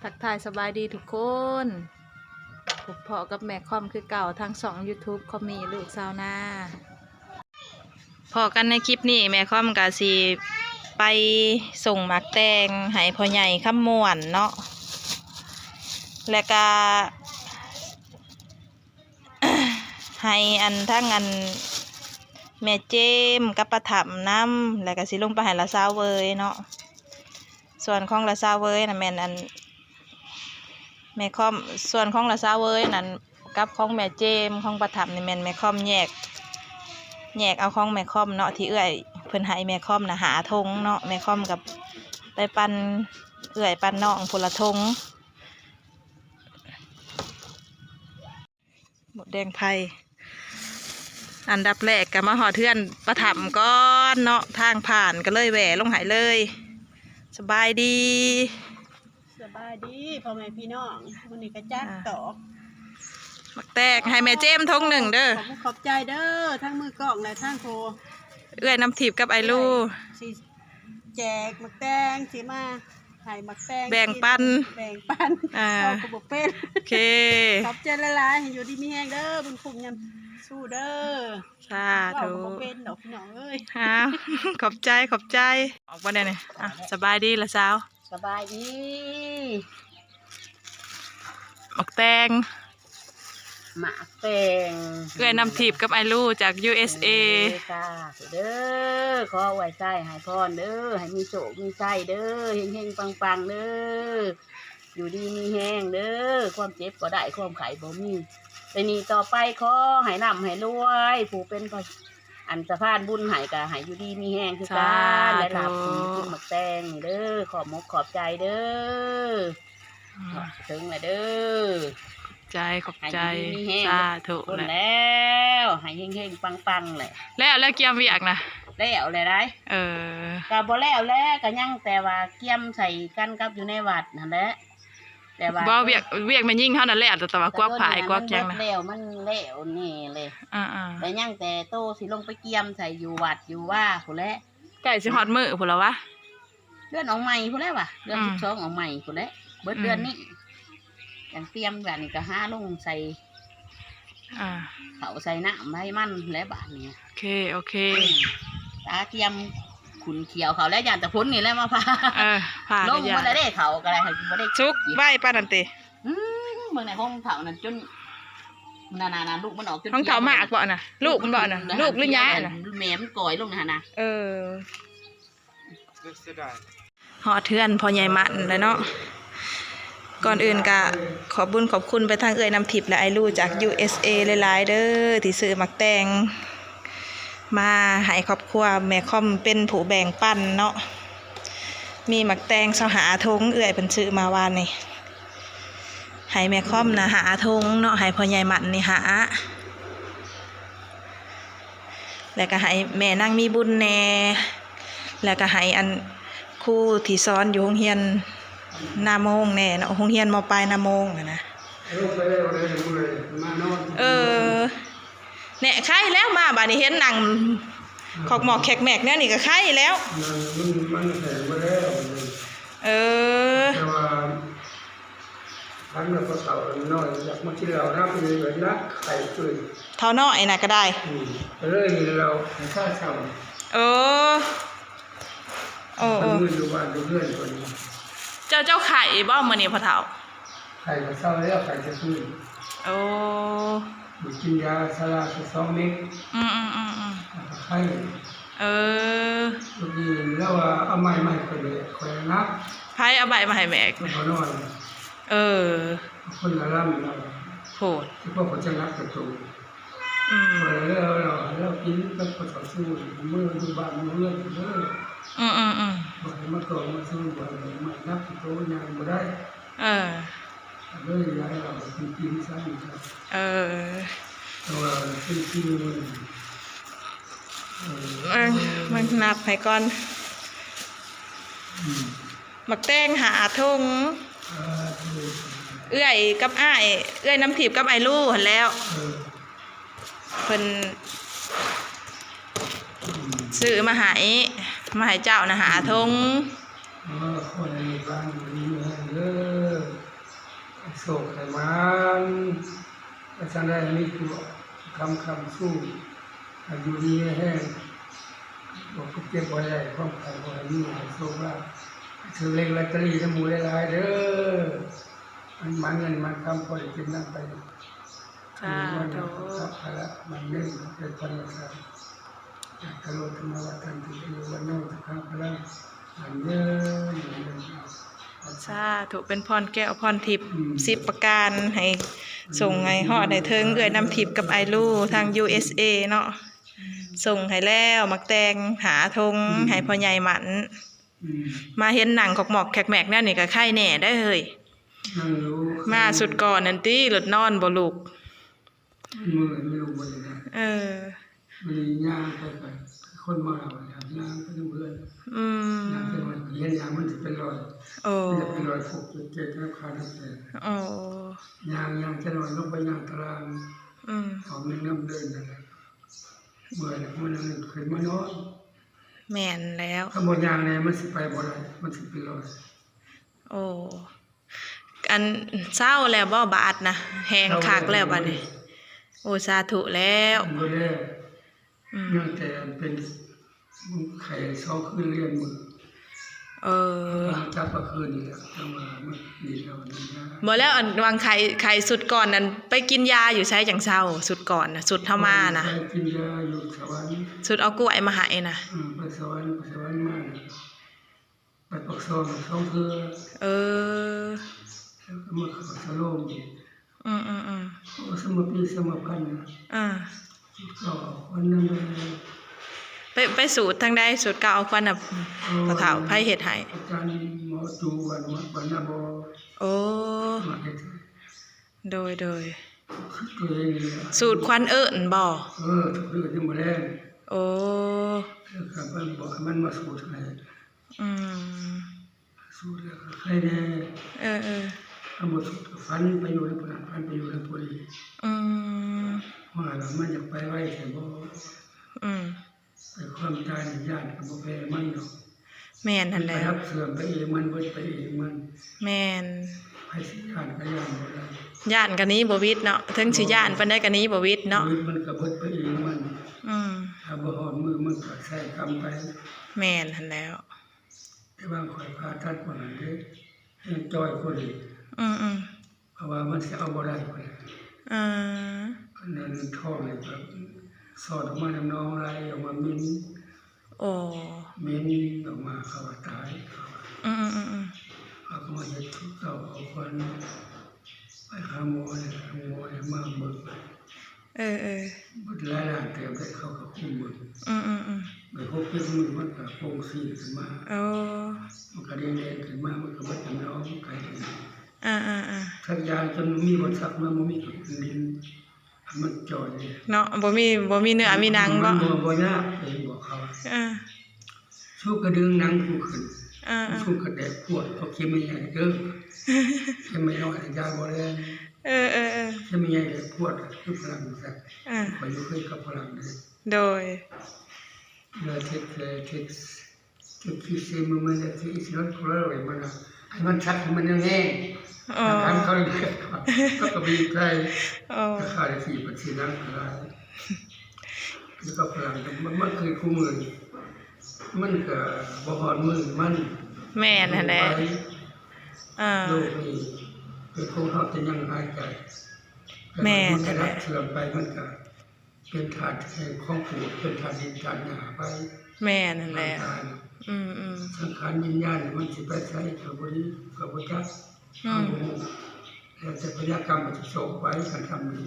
ທັກທາຍສະບາຍດີທຸກຄົນ, ພົບພໍ້ກັບແມ່ຄອມຄືເກົ່າ ທາງຊ່ອງຢູທູບຄອມມີລູກຊາວນາ. ພໍ້ກັນໃນຄລິບນີ້ ແມ່ຄອມກະຊິໄປສົ່ງໝາກແຕງໃຫ້ພໍ່ໃຫຍ່ຄຳມ່ວນເນາະ ແລະກະ ໃຫ້ອັນ ທັງອັນ ແມ່ເຈມກັບປ້າຖຳນຳ ແລ້ວກະຊິລົງໄປໃຫ້ລາຊາວເວີຍເນາະ. ສ່ວນຂອງລາຊາວເວີຍນະແມ່ນອັນ ແມ່ຄອມ, ສ່ວນຂອງລາຊາວເວີຍນັ້ນກັບຂອງແມ່ເຈມ ຂອງປ້າຖຳນີ້ແມ່ນແມ່ຄອມແຍກ, ແຍກເອົາຂອງແມ່ຄອມເນາະ ທີ່ເອື້ອຍເພິ່ນໃຫ້ແມ່ຄອມນະຫ້າຖົງເນາະ. ແມ່ຄອມກັບໄປປັນເອື້ອຍປັນນ້ອງຄົນລະຖົງ. ໝົດແດງໄຟ ອັນດັບແລກກະມາຮອດເຮືອນປ້າຖຳກ່ອນເນາະ, ທາງຜ່ານກະເລີຍແວ່ລົງໃຫ້ເລີຍ. ສະບາຍດີ ສະບາຍດີພໍ່ແມ່ພີ່ນ້ອງ, ມື້ນີ້ກະຈັກຕອກ ໝາກແຕງໃຫ້ແມ່ເຈມຖົງໜຶ່ງເດີ. ຂອບຄຸນຂອບໃຈເດີ ທັງມືກ້ອງ ແລະທັງຜູ້ ເອື້ອຍນ້ຳທິບກັບອ້າຍລູ ຊິ ແຈກໝາກແຕງ ຊິມາໃຫ້ໝາກແຕງ ແບ່ງປັນ ແບ່ງປັນ ອ່າ ເຮົາກະບໍ່ເປັນ. ໂອເຄ ຂອບໃຈຫຼາຍໆ ໃຫ້ຢູ່ດີມີແຮງເດີ ບຸນຄຸມຍາມຊູເດີ. ສາທຸ ເວົ້າກະບໍ່ເປັນດອກພີ່ນ້ອງເອີຍ. ອ້າວ ຂອບໃຈ ຂອບໃຈ. ອອກບໍ່ໄດ້ນີ້. ອ່ະ ສະບາຍດີລະສາວ. ສະບາຍດີ. ໝາກແຕງ ໝາກແຕງ ເອື້ອຍນ້ຳທິບກັບອ້າຍລູຈາກ ຢູເອສເອ ເອີ ສາທຸເດີ. ຂໍອວຍໄຊໃຫ້ພອນເດີ ໃຫ້ມີໂຊກມີໄຊເດີ ເຮັງໆ ປັງໆ ເດີ ຢູ່ດີມີແຮງເດີ ຄວາມເຈັບບໍ່ໄດ້ ຄວາມໄຂ້ບໍ່ມີ. ແຕ່ນີ້ຕໍ່ໄປຂໍໃຫ້ລ່ຳໃຫ້ລວຍ ຜູ້ເປັນ ອັນສະພານບຸນໃຫ້ກະໃຫ້ຢູ່ດີມີແຮງຄືກັນ ສາທຸ ແລະລາບບຸນໝາກແຕງນີ້ເດີ. ຂອບມົກຂອບໃຈເດີ. ອືມ ເຖິງແລ້ວເດີ. ຂອບໃຈ ຂອບໃຈ ໃຫ້ຢູ່ດີມີແຮງ ສາທຸ ແລ້ວ ໃຫ້ເຮັງໆ ປັງໆ ແຫຼະ. ແລ້ວ ແລ້ວກຽມວຽກນະ ແລ້ວແລ້ວໃດ໋. ເອີ ກະບໍ່ແລ້ວແຫຼະ ກະຍັງແຕ່ວ່າກຽມໃສ່ກັນກັບຢູ່ໃນວັດຫັ້ນແຫຼະ. ແຕ່ວ່າບໍ່ ວຽກ ວຽກແມ່ຍິງເຮົານັ້ນແຫຼະ ແຕ່ວ່າກວາກຜ້າກວາກຫຍັງນະ ແລ້ວມັນແລ້ວແນ່ເລີຍ. ອ່າໆ ແຕ່ຍັງແຕ່ໂຕຊິລົງໄປກຽມໃສ່ຢູ່ວັດຢູ່ວາພຸ້ນແຫຼະ. ໃກ້ຊິຮອດມື້ພຸ້ນລະວະ ເດືອນອອກໃໝ່ພຸ້ນແຫຼະວະ ເດືອນ ອືມ ສິບສອງອອກໃໝ່ພຸ້ນແຫຼະ ເບິດ ອືມ ເດືອນນີ້. ຈັ່ງຕຽມບາດນີ້ກະຫາລົງໃສ່ ອ່າ ເຂົ້າໃສ່ນ້ຳໃຫ້ມັນແຫຼະບາດນີ້. ໂອເຄ ໂອເຄ ອືມ ຕາກຽມຂຸ້ນຂ້ຽວເຂົ້າແລ້ວ ຢ້ານແຕ່ຝົນນີ້ແຫຼະມາພາ ເອີ ພາ ລົງໝົດແລ້ວເດ້ ເຂົ້າກະໄດ້ ໃຫ້ບໍ່ໄດ້ສຸກໄວປານນັ້ນຕິ. ອືມ ເບິ່ງໃນຂອງເຖົ້ານັ້ນຈົນ ນັ້ນໆໆ ລູກມັນອອກຈົນຂຽວ ຂອງເຖົ້າໝາກບໍ່ນະ ລູກມັນບໍ່ນະ ລູກຫຼືຍານະ ແມ່ມັນກ່ອຍລົງຫັ້ນນະ. ເອີ ເສຍດາຍ. ຮອດເຮືອນພໍ່ໃຫຍ່ໝັ້ນແລ້ວເນາະ. ກ່ອນອື່ນກະຂອບບຸນຂອບຄຸນໄປທາງເອື້ອຍນ້ຳທິບ ແລະ ອ້າຍລູຈາກ ຢູເອສເອ ຫຼາຍໆເດີ ທີ່ຊື້ໝາກແຕງມາໃຫ້ຄອບຄົວແມ່ຄອມເປັນຜູ້ແບ່ງປັນເນາະ. ມີໝາກແຕງຊາວຫ້າຖົງ ເອື້ອຍເພິ່ນຊື້ມາວານນີ້ ໃຫ້ແມ່ຄອມນະຫ້າຖົງເນາະ ໃຫ້ພໍ່ໃຫຍ່ໝັ້ນນີ້ຫ້າ ແລ້ວກະໃຫ້ແມ່ນາງມີບຸນແດ່ ແລ້ວກະໃຫ້ອັນຄູທີ່ສອນຢູ່ໂຮງຮຽນນາໂມງແດ່ເນາະ ໂຮງຮຽນ ມ.ປາຍ ນາໂມງຫັ້ນນະ. ເອີ ແນ່ ໄຄແລ້ວ ມາບາດນີ້ເຫັນນັ່ງຂອກໝອກແຂກແໝກແນວນີ້ກະໄຄແລ້ວ. ມັນ ມັນ ມັນແຂງບໍ່ແລ້ວ. ເອີ ແຕ່ວ່າ ຄັນວ່າເຖົ້ານ້ອຍຢາກມາກິນເຫຼົ້ານຳນີ້ກະໜັກໄຂ້ຂຶ້ນ. ເຖົ້ານ້ອຍນະກະໄດ້ ອືມ ກະເລີຍເຫັນເຫຼົ້າໃຫ້ຊາເຊົາ. ເອີ ໂອ້ ເພິ່ນຢູ່ບ້ານຢູ່ເຮືອນເພິ່ນ. ເຈົ້າ ເຈົ້າໄຂ້ບໍ່ມື້ນີ້ພໍ່ເຖົ້າ? ໄຂ້ກະເຊົາແລ້ວ ໄຂ້ແຕ່ຄືນ. ໂອ້ ໄປກິນຢາຊາລາຊະສອງເມັດ. ອືມໆໆໆ ແລ້ວກະໄຂ້. ເອີ ລາວວ່າເອົາໄມ້ມາໃຫ້ຂ້ອຍແບກ ຂ້ອຍໜັກ. ໃຜເອົາໄມ້ມາໃຫ້ແບກ? ພໍ່ນ້ອຍ. ເອີ ຄົນລະລຳລາວ. ໂພດ ທີ່ພວກເຂົາຈະໜັກກະໂຕ. ອືມ ຂ້ອຍເລີຍເອົາເຫຼົ້າໃຫ້ລາວກິນກັບພໍ່ເຖົ້າຊູ ເມືອຢູ່ບ້ານຢູ່ເຮືອນເດີ. ອືມໆໆ ບໍ່ໃຫ້ມາຕ້ອງມາຊູ ບໍ່ໃຫ້ໄມ້ໜັກກະໂຕ ຍ່າງບໍ່ໄດ້. ເອີ ເລີຍຢາກໃຫ້ລາວກິນ ກິນຊະ. ເອີ ແຕ່ວ່າກິນ ກິນມື້ ເອີ ເບິ່ງ ນັບໃຫ້ກ່ອນ. ອືມ ໝາກແຕງຫ້າຖົງ ເອີ ເອື້ອຍກັບອ້າຍ ເອື້ອຍນ້ຳທິບກັບອ້າຍລູຫັ້ນແລ້ວ. ເອີ ເພິ່ນ ອືມ ຊື້ມາໃຫ້ ມາໃຫ້ເຈົ້ານະຫ້າຖົງ. ເອີ ຂໍໃຫ້ລູກຫຼານຢູ່ດີມີແຮງເດີ. ກໃຫ້ໝານ ປະຊາໄດ້ມີຄຳ ຄຳຊູ ໃຫ້ຢູ່ດີມີແຮງ ບໍ່ເຈັບບໍ່ໄດ້ ຄວາມໄຂ້ບໍ່ໃຫ້ມີ ໃຫ້ໂຊກລາບ ຖືກເລກລອດເຕີຣີນຳໝູ່ຫຼາຍໆເດີ ໃຫ້ໝານເງິນໝານຄຳ ພໍໄດ້ກິນນຳໄປ ສາທຸ ພາລະມັນເນີນເປັນພັນລະຊາດ ກະໂລທະມະວະທັນຕິ ອາຍຸວັນໂນ ສຸຂັງພະລັງ ໝານເງິນ ໝານເງິນ ສາທຸ ເປັນພອນແກ້ວພອນທິບ ອືມ ສິບປະການ ໃຫ້ສົ່ງໃຫ້ຮອດໃຫ້ເຖິງເອື້ອຍນ້ຳທິບກັບອ້າຍລູທາງ ຢູເອສເອ ເນາະ ອືມ ສົ່ງໃຫ້ແລ້ວ ໝາກແຕງຫ້າຖົງ ອືມ ໃຫ້ພໍ່ໃຫຍ່ໝັ້ນ ອືມ ມາເຫັນນັ່ງຂອກໝອກແຂກແໝກແນວນີ້ກະໄຄແນ່ໄດ໋ເຮີ້ຍ ມາຊຸດກ່ອນນັ້ນຕິ ລົດນອນບໍ່ລຸກ ເມື່ອຍ ມັນລຸກບໍ່ໄດ້ນະ ເອີ ມັນຍ່າງໄປ ໄປ ຄົນເມົາເຫຼົ້າຍ່າງໄປນຳເພື່ອນ ອືມ ຍ່າງໄປ ເຫັນຢ່າງມັນຊິເປັນລອຍ ໂອ້ ມັນຈະເປັນລອຍຟູກເຈັບໆ ແລ້ວຄານຳແຂນ ໂອ້ ຍ່າງ ຍ່າງຈະນອນລົງໄປຍ່າງຕາລາງ ອືມ ອອກແມ່ນ້ຳເດີນນັ້ນແຫຼະ ເມື່ອຍແລ້ວ ມື້ນັ້ນຂຶ້ນມານອນ ແມ່ນແລ້ວ ຄັນບໍ່ຍ່າງແນ່ມັນຊິໄປບໍ່ໄດ້ ມັນຊິເປັນລອຍ ໂອ້ ອັນ ເຊົາແລ້ວບໍ່ບາດນະ ແຮງຄັກແລ້ວບາດນີ້ ໂອ້ ສາທຸແລ້ວ ບໍ່ແລ້ວ ອືມ ຍັງແຕ່ເປັນໄຂ້ສອງຄືນລຽນມື້ ເອີ ຈັບມາຄືນນີ້ແຫຼະ ຈັ່ງວ່າມັນດີແລ້ວ ບໍ່ແລ້ວ ອັນຫວ່າງໄຂ້ ໄຂ້ຊຸດກ່ອນນັ້ນ ໄປກິນຢາຢູ່ໃສຈັ່ງເຊົາ ຊຸດກ່ອນນະ ຊຸດເຮົາມານະ ໄປກິນຢາຢູ່ສະຫວັນ ຊຸດເອົາກ້ວຍມາໃຫ້ນະ ອືມ ໄປສະຫວັນ ໄປສະຫວັນມາ ໄປປາກຊ່ອງສອງເທື່ອ ເອີ ແລ້ວກໍມາເຂົ້າສະໂລງອີກ ອືມໆໆ ໂອ້ ສະມາປີສະມາພັນນະ ອ່າ ສູດເກົ່າເອົາຄວັນນັ້ນແຫຼະ ໄປ ໄປສູດທາງໃດ ສູດເກົ່າເອົາຄວັນນະ ໂອ້ ພໍ່ເຖົ້າ ໃຜເຮັດໃຫ້ ອາຈານໝໍຈູ ບ້ານ ບ້ານນາບໍ່ ໂອ້ ມາເຮັດໃຫ້ ໂດຍໆ ສູດຄວັນເອີ້ນບໍ່ ເອີ ສູດເອີ້ນຍາມມື້ແລງ ໂອ້ ແລ້ວກໍເພິ່ນບອກໃຫ້ມັນມາສູດໃຫ້ ອືມ ສູດແລ້ວກໍໄຄແດ່ ເອີໆ ຄັນບໍ່ສູດກໍຝັນໄປຢູ່ນຳຜູ້ນັ້ນ ຝັນໄປຢູ່ນຳຜູ້ນີ້ ອືມ ວ່າລະມັນຢາກໄປໄວແທ້ບໍ່ ອືມ ແຕ່ຄວາມຕາຍນີ້ຢ້ານກໍບໍ່ແພ້ມັນດອກ ແມ່ນຫັ້ນແຫຼະ ໄປຮັບເຊື່ອມໄປເອງມັນ ເບິດໄປເອງມັນ ແມ່ນ ໃຜຊິຢ້ານກໍຢ້ານບໍ່ໄດ້ ຢ້ານກໍໜີບໍ່ຫວິດເນາະ ເຖິງຊິຢ້ານປານໃດກໍໜີບໍ່ຫວິດເນາະ ຊີວິດມັນກໍເບິດໄປເອງມັນ ອືມ ຖ້າບໍ່ຮອດມື້ມັນກໍໃຊ້ກຳໄປ ແມ່ນຫັ້ນແຫຼະ ແຕ່ວ່າຂ້ອຍຜ່າຕັດມື້ນັ້ນເດ້ ແຮງຈ່ອຍຄົນນີ້ ອືມໆ ເພາະວ່າມັນຊິເອົາບໍ່ໄດ້ພຸ້ນແຫຼະ ເອີ ອັນນັ້ນທ້ອງນີ້ກໍຊອດອອກມານຳໜອງໄຫຼ ອອກມາເໝັນ ໂອ້ ເໝັນອອກມາ ເຂົາວ່າຕາຍ ອືມໆໆໆ ເຂົາກໍມາເຮັດຄືເກົ່າ ເອົາຄວັນ ໄປຫາໝໍແລ້ວ ໝໍແລ້ວມາເບິ່ງ ເອີໆ ເບິດຫຼາຍລ້ານເຕີບເດ້ ເຂົາກໍຄຸມເບິ່ງ ອືມໆໆ ໄປຫົກເຈັດມື້ມັນກໍໂປ່ງສີ້ນຂຶ້ນມາ ໂອ້ ມັນກໍແດງໆຂຶ້ນມາ ມັນກໍເບິດນ້ຳນອງໄກ ອ່າໆໆ ສັກຢາຈົນບໍ່ມີບ່ອນສັກ ມັນບໍ່ມີແຜ່ນດິນ ມັນຈ່ອຍເນາະ ບໍ່ມີ ບໍ່ມີເນື້ອມີໜັງ ມັນບໍ່ ບໍ່ຍາກ ເອີ ບອກເຂົາ ອ່າ ສູກະດຶງໜັງກູຂຶ້ນ ອ່າໆ ສູກະແຕກພວດ ເອົາເຂັມໃຫຍ່ໆເດີ ເຂັມນ້ອຍໆຢ່າບໍ່ແລງ ເອີໆໆ ເຂັມໃຫຍ່ແຕກພວດ ຄືຝຣັ່ງຊັ້ນ ອ່າ ຂ້ອຍຢູ່ເຄີຍກັບຝຣັ່ງເດ້ ໂດຍ ເວລາເທັກ ເທັກ ເທັກຄິດເຊມືແມ່ນເທັກອິດສະລັດໂຄລາໂລຍ ມັນນະ ໃຫ້ມັນສັກໃຫ້ມັນແຮງໆ ອໍ ທາງເຂົາເລີຍ ເຂົາກໍບີບໃສ່ ອໍ ກໍຂ້າໄດ້ສີ່ພັນສີ່ນາງກໍຫຼາຍ ແລ້ວກໍຝຣັ່ງກໍມາ ມາຄືຄູ່ມື້ນີ້ ມັນກໍບໍ່ຮອດມື້ມັນ ແມ່ນຫັ້ນແຫຼະ ເອີ ໂລກນີ້ເປັນຂອງເຮົາແຕ່ຍັງຫາຍໃຈ ແມ່ນຫັ້ນແຫຼະ ເຊື່ອມໄປມັນກໍເປັນທາດແຫ່ງຂອງປູດ ເປັນທາດດິນທາດຫຍ້າໄປ ແມ່ນຫັ້ນແຫຼະ ອືມໆ ສັງຂານວິນຍານມັນຊິໄປໃສກໍບໍ່ດີ ກໍບໍ່ຈັກ ອືມ ເຮົາບໍ່ຮູ້ ແລ້ວແຕ່ພະຍາກຳມັນຊິສົ່ງໄປ ຄັນທຳດີ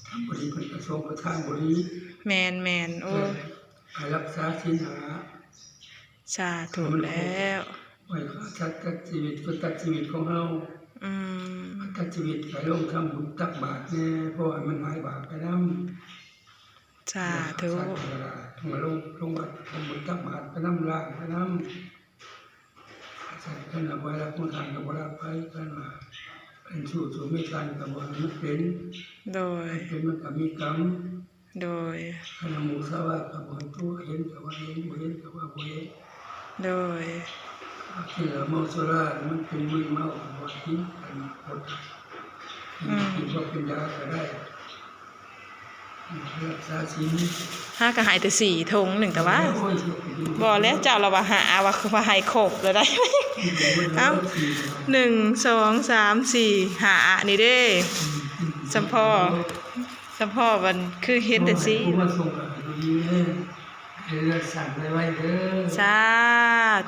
ທຳບໍ່ດີເພິ່ນກໍສົ່ງໄປທາງບໍ່ດີ ແມ່ນໆ ໂອ້ຍ ໃຫ້ລັກສາສິນຫ້າ ສາທຸແລ້ວ ໄວ້ຂ້າສັດຕັດຊີວິດ ຄືຕັດຊີວິດຂອງເຮົາ ອືມ ຕັດຊີວິດໃຫ້ລົງທຳບຸນຕັກບາດແດ່ ເພາະໃຫ້ມັນຫາຍບາບໄປນຳ ສາທຸ ຂ້າສັດກໍໄດ້ ລົງ ລົງວັດທຳບຸນຕັກບາດໄປນຳ ລ້າງໄປນຳ ຄັນວ່າບໍ່ໄດ້ລັກຂອງທ່ານກໍບໍ່ລັກໄປ ຄັນວ່າເປັນຊູ້ໂສເມຊານກໍບໍ່ໃຫ້ມັນເປັນ ໂດຍ ເປັນມັນກໍມີກຳ ໂດຍ ຄັນວ່າມຸສາວາກໍບໍ່ໃຫ້ຕົວະ ເຫັນກໍວ່າເຫັນ ບໍ່ເຫັນກໍວ່າບໍ່ເຫັນ ໂດຍ ກິນເຫຼົ້າເມົາສຸລາ ມັນເປັນມືນເມົາກໍບໍ່ໃຫ້ກິນ ຄັນວ່າຄົນ ອືມ ກິນເຂົ້າກິນຢາກໍໄດ້ ອືມ ຮັກສາສິນ. ຫາກໍໃຫ້ແຕ່ສີ່ຖົງໜຶ່ງ ແຕ່ວ່າ ໂອ້ຍ ບໍ່ແລ້ວ ເຈົ້າລະວ່າຫ້າ ວ່າຄືວ່າໃຫ້ຄົບລະໄດ້. ເອົ້າ ໜຶ່ງ ສອງ ສາມ ສີ່ ຫ້າ ນີ້ເດ້ ອືມ ສຳພໍ ສຳພໍມັນຄືເຫັນແຕ່ສີ່ ໂອ້ຍ ຜູ້ມາສົ່ງກໍໃຫ້ຢູ່ດີແລ້ວ ໃຫ້ເລືອດສັ້ນໄວໆເດີ ສາ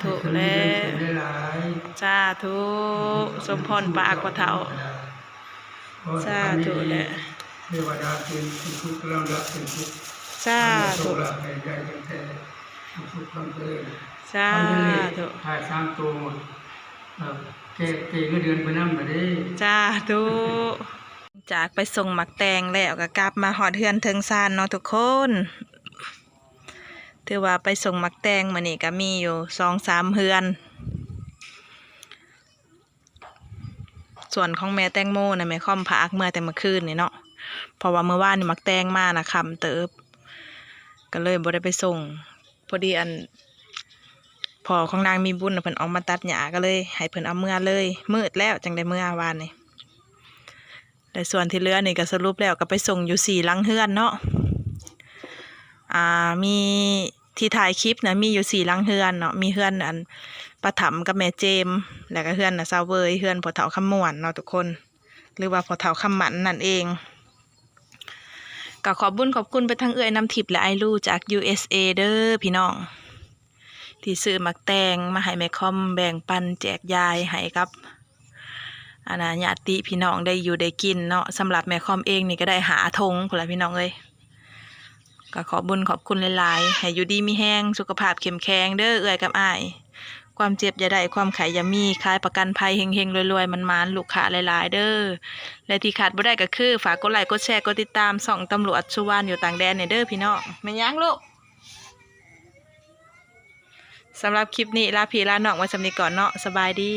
ທຸແລ້ວ ໃຫ້ເລີນຫຼາຍໆ ສາທຸ ສົມພອນປາກພໍ່ເຖົ້າ ສາທຸແຫຼະ ເທວະດາເປັນສຸກ ລຳດັບເປັນສຸກ ສາທຸ ໃຫ້ໂຊກລາບໃຫ້ໄດ້ຕັ້ງແຕ່ສຸກຄວາມຈະເລີນ ສາທຸ ຖ້າສາມໂຕ ເອີ ແກ້ ແກ້ເງິນເດືອນເພິ່ນນຳນະເດ້ ສາທຸ. ຈາກໄປສົ່ງໝາກແຕງແລ້ວ ກໍກັບມາຮອດເຮືອນເທິງຊານເນາະທຸກຄົນ ຖືວ່າໄປສົ່ງໝາກແຕງມື້ນີ້ກໍມີຢູ່ສອງສາມເຮືອນ. ສ່ວນຂອງແມ່ແຕງໂມນະ ແມ່ຄອມຝາກເມືອແຕ່ມື້ຄືນນີ້ເນາະ ເພາະວ່າມື້ວານນີ້ໝາກແຕງມານະຄ່ຳເຕີບ ກໍເລີຍບໍ່ໄດ້ໄປສົ່ງ. ພໍດີອັນ ພໍ່ຂອງນາງມີບຸນນະ ເພິ່ນອອກມາຕັດຫຍ້າ ກໍເລີຍໃຫ້ເພິ່ນເອົາເມືອເລີຍ ມືດແລ້ວຈັ່ງໄດ້ເມືອວານນີ້. ແລະ ສ່ວນທີ່ເຫຼືອນີ້ກໍສະຫຼຸບແລ້ວກໍໄປສົ່ງຢູ່ສີ່ຫຼັງເຮືອນເນາະ ອ່າ ມີ ທີ່ຖ່າຍຄລິບນະ ມີຢູ່ສີ່ຫຼັງເຮືອນເນາະ ມີເຮືອນອັນປ້າຖຳກັບແມ່ເຈມ ແລ້ວກໍເຮືອນນ້າສາວເວີຍ ເຮືອນພໍ່ເຖົ້າຄຳມ່ວນເນາະທຸກຄົນ ຫຼືວ່າພໍ່ເຖົ້າຄຳໝັ້ນນັ້ນເອງ. ກໍຂອບບຸນຂອບຄຸນໄປທາງເອື້ອຍນ້ຳທິບ ແລະ ອ້າຍລູຈາກ ຢູເອສເອ ເດີພີ່ນ້ອງ ທີ່ຊື້ໝາກແຕງມາໃຫ້ແມ່ຄອມແບ່ງປັນແຈກຢາຍໃຫ້ກັບ ອັນນ່າ ຍາດຕິພີ່ນ້ອງໄດ້ຢູ່ໄດ້ກິນເນາະ. ສຳລັບແມ່ຄອມເອງນີ້ກໍໄດ້ຫ້າຖົງພຸ້ນລະພີ່ນ້ອງເອີຍ. ກໍຂອບບຸນຂອບຄຸນຫຼາຍໆ ໃຫ້ຢູ່ດີມີແຮງ ສຸຂະພາບເຂັ້ມແຂງເດີເອື້ອຍກັບອ້າຍ. ຄວາມເຈັບຢ່າໄດ້ ຄວາມໄຂ້ຢ່າມີ ຂາຍປະກັນໄພ ເຮັງໆ ລວຍໆ ໝານໆ ລູກຄ້າຫຼາຍໆເດີ. ແລະ ທີ່ຂາດບໍ່ໄດ້ກໍຄື ຝາກກົດໄລ ກົດແຊ ກົດຕິດຕາມຊ່ອງຕຳຫຼວດສຸວານຢູ່ຕ່າງແດນນີ້ເດີພີ່ນ້ອງ. ແມ່ນຫຍັງລູກ? ສຳລັບຄລິບນີ້ ລາພີ່ລານ້ອງໄວ້ສ່ຳນີ້ກ່ອນເນາະ. ສະບາຍດີ.